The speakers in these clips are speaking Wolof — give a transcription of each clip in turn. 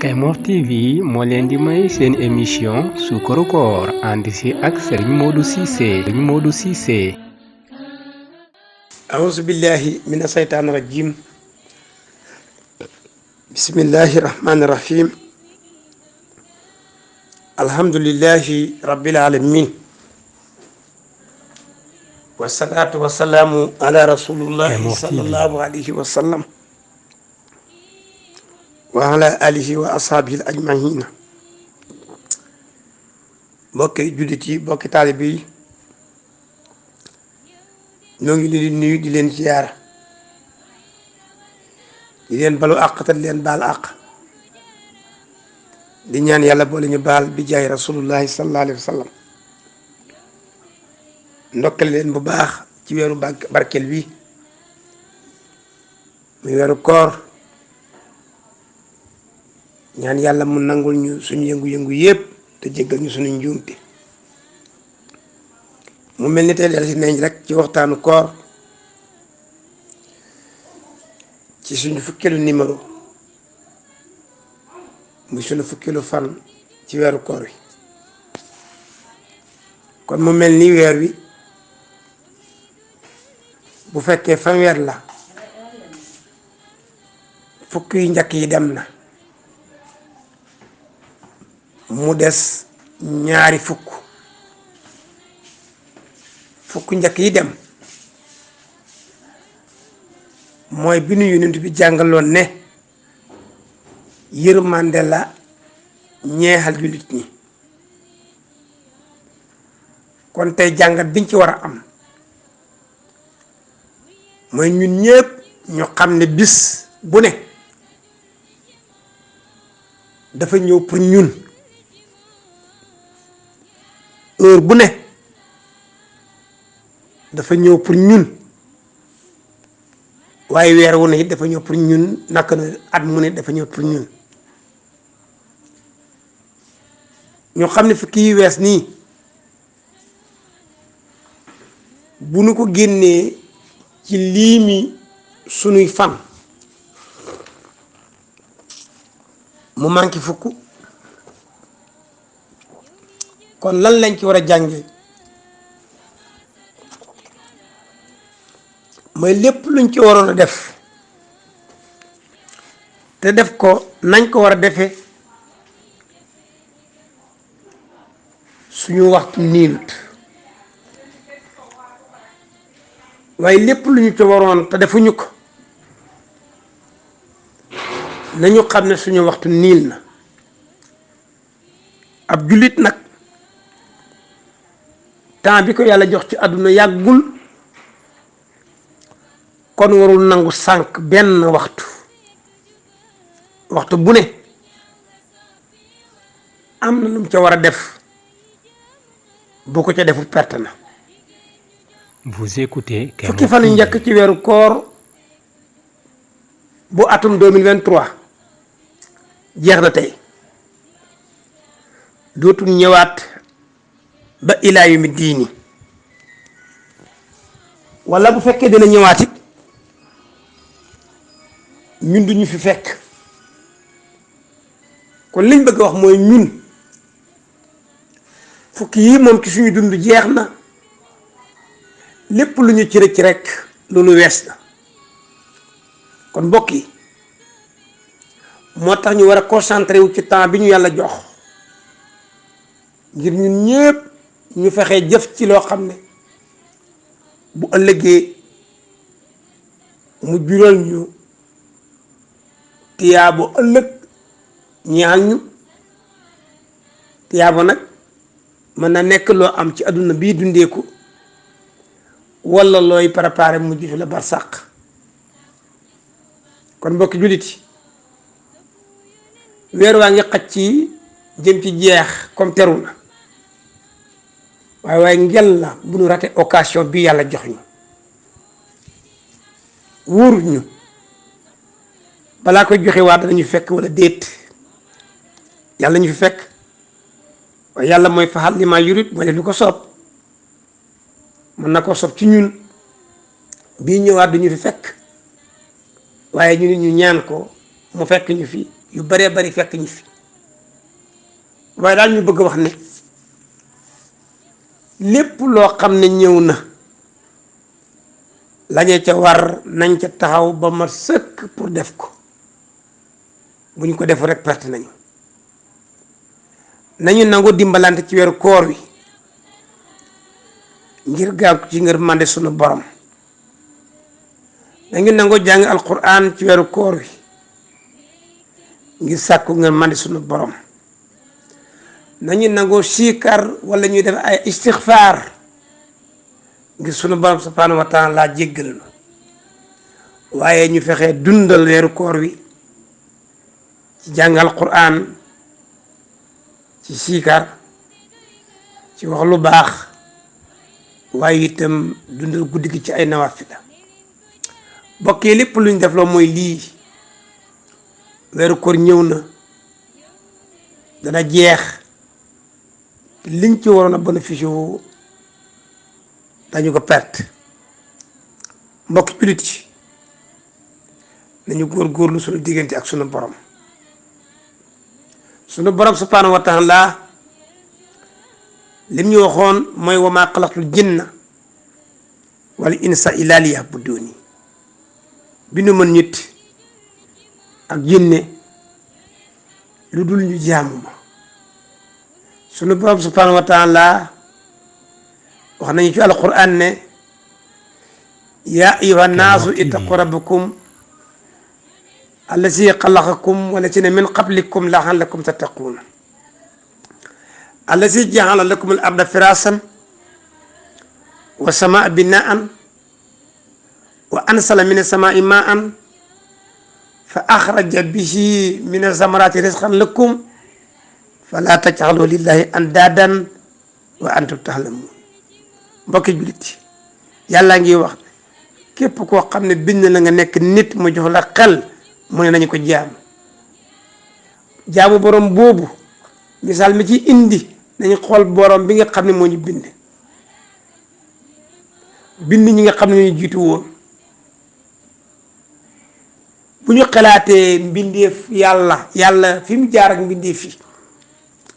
Kaymoor TV moo leen di may seen émission Suukaru Koor ànd si ak Serigne Modou Cissé. A'uuzu billahi mina shaytaani rajiim. Bismillahi rahmaani rahiim. Alhamdulillahi rabbil aalamiin. Wasalaatu wasalaamu ala rasulillahi sallallahu alayhi wa sallam. wa ala alihi wa ashaabihi ajmahiina. mbokki jullit yi mbokki taalib yi ñoo ngi leen di nuyu di leen ziyaara di leen balu àq te di leen baal àq di ñaan yàlla boole ñu baal bi jaay rasulullahi sallallahu alayhi wa sallam. ndokkale leen bu baax ci weeru barkeel bi muy weeru koor. ñaan yàlla mu nangul ñu suñu yëngu-yëngu yépp te jéggal ñu suñu njuumte. mu mel ni tey dal si nañ rek ci waxtaanu koor ci suñu fukkeelu numéro muy suñu fukkeelu fan ci weeru koor wi. kon mu mel ni weer wi bu fekkee fanweer la fukk yu njëkk yi dem na mu des ñaari fukk njëkk yi dem mooy bi nu yonent bi jàngaloon ne yërmande la ñeexal jullit ñi. kon tey jàngat biñ ci war a am mooy ñun ñëpp ñu xam ne bis bu ne dafa ñëw pour ñun. heure bu ne dafa ñëw pour ñun waaye weer wu ne it dafa ñëw pour ñun naka na at mu ne dafa ñëw pour ñun. ñu xam ne fukki yi wees nii bu nu ko génnee ci liimi sunuy fan mu manqué fukk. kon lan lañ ci war a jànge mooy lépp luñ ci waroon a def te def ko nañ ko war a defee suñu waxtu niilut waaye lépp lu ñu ci waroon te defuñu ko nañu xam ne suñu waxtu niil na. ab jullit nag temps bi ko yàlla jox ci àdduna yàggul kon warul nangu sànq benn waxtu bu ne am na lu mu ca war a def bu ko ca defu perte na. Vous écoutez fukki fan yu njëkk ci weeru koor bu atum 2023 jeex na tey dootul ñëwaat ba ilaa yawmi diini wala bu fekkee dina ñëwaat it ñun duñu fi fekk. kon liñ bëgg a wax mooy ñun fukki yi moom ci suñu dund jeex na lépp lu ñu ci rëcc rek loolu wees na. kon mbokk yi moo tax ñu war a concentré wu ci temps bi ñu yàlla jox ngir ñun ñépp ñu fexee jëf ci loo xam ne bu ëllëgee mu jural ñu tiyaabo ëllëg ñaal ñu. tiyaabo nag mën na nekk loo am ci àdduna bii dundeeku walla looy préparé mujj fi la barsàq. kon mbokki jullit yi weer waa ngi xaj ci jëm ci jeex comme teru na waaye ngel la bu nu rate occasion bi yàlla jox ñu. wóorut ñu balaa koy joxe waat danañu fekk wala déet yàlla ñu fi fekk waaye yàlla mooy faxal li ma yurit mooy def lu ko soob. mën na ko soob ci ñun bii ñëwaat duñu fi fekk waaye ñu nit ñu ñaan ko mu fekk ñu fi yu bëree bëri fekk ñu fi waaye daal ñu bëgg wax ne lépp loo xam ne ñëw na lañu ca war nañ ca taxaw ba ma sëkk pour def ko bu ñu ko defu rek perte nañu nangu dimbalante ci weeru koor wi ngir gaaw ci ngir mande sunu borom nañu nangu jàng alquran ci weeru koor wi ngir sàkku ngir mande sunu borom nañu nangu siikar wala ñuy def ay istixfaar ngir sunu borom subhanahu wa taala jéggal na waaye ñu fexe dundal weeru koor wi ci jàng alquran ci siikar ci wax lu baax waaye itam dundal guddi gi ci ay nawaafila bokk yi lépp luñ def loo mooy lii weeru koor ñëw na dana jeex liñ ci waroon a bénéficié wu dañu ko perte mbokk jullit yi nañu góorgóorlu suñu diggante ak sunu borom subhanahu wa taala lim ñu waxoon mooy wa maa xalaqtul jinna wal insa illa liya'buduni bi nu mën nit ak jinne lu dul ñu jaamu ma sunu borom subhanahu wa taala wax nañu ci alquran ne yaa ayyuha naasu ittaqu rabbakum allazi xalaqakum wallazina min qablikum la'allakum tattaqun allazi ja'ala lakum al arda firasan wa samaa binaan wa ansala min as-samaa'i maa'an fa axraja bihi min az-zamarati rizqan lakum fala taj'alu lillahi andaadan wa antum ta'lamun mbokki jullit yàlla ngi wax képp koo xam ne bind la nga nekk nit mu jox la xel mu ne nañu ko jaamu borom boobu misaal mi ci indi nañu xool borom bi nga xam ne moo ñu bind ñi nga xam ne ñu jiitu woon bu ñu xalaatee mbindeef yàlla fi mu jaar ak mbindeef yi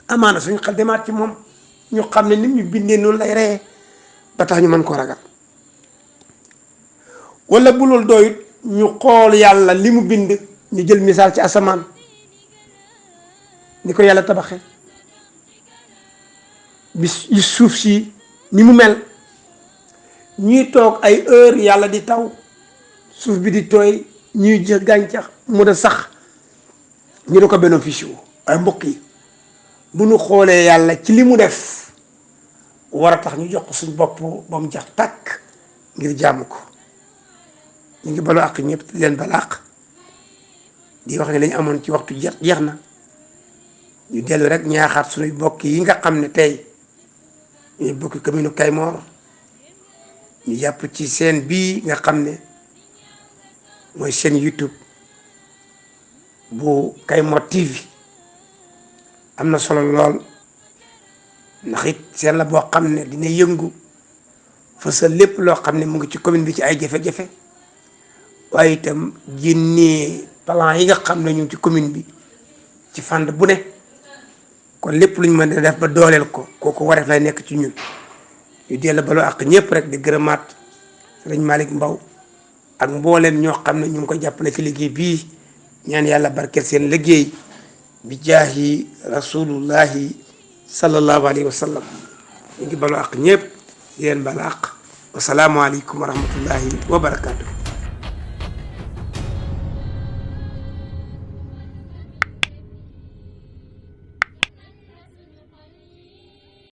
amaana suñu xel demaat ci moom ñu xam ne nit ñu bindee noonu lay reyee ba tax ñu mën koo ragal wala bu loolu doyut ñu xool yàlla li mu bind ñu jël misaal ci asamaan ni ko yàlla tabaxe bis yi suuf si ni mu mel ñuy toog ay heure yàlla di taw suuf bi di tooy ñuy jël gàncax mu da sax ñu da ko bénéfice wu ay mbokk yi bu ñu xoolee yàlla ci li mu def war a tax ñu jox ko suñ bopp ba mu jax tàkk ngir jàmm ko ñu ngi balu àq ñëpp di leen balaax di wax ne lañu amoon ci waxtu jeex na ñu dellu rek ñaaxaat suñuy bokk yi nga xam ne tey ñuy bokk commune Kaymoor ñu jàpp ci seen bii nga xam ne mooy seen YouTube bu Kaymoor TV am na solo lool ndax it seen la boo xam ne dina yëngu fa sa lépp loo xam ne mu ngi ci commune bi ci ay jafe-jafe waaye itam génnee plan yi nga xam ne ñu ngi ci commune bi ci fànn bu ne kon lépp luñ mën a def ba dooleel ko kooku wareef lay nekk ci ñun ñu dellu baloo ak ñëpp rek di gërëmaat sëriñ Malick Mbaw ak mbooleem ñoo xam ne ñu ngi ko jàppale ci liggéey bii ñaan yàlla barkeel seen liggéey bi jaahi rasulullahi sallallahu alayhi wa sallam ñu ngi baloo ak ñëpp di leen balaax wasalaamualeykum wa rahmatullahi wa barakaatu.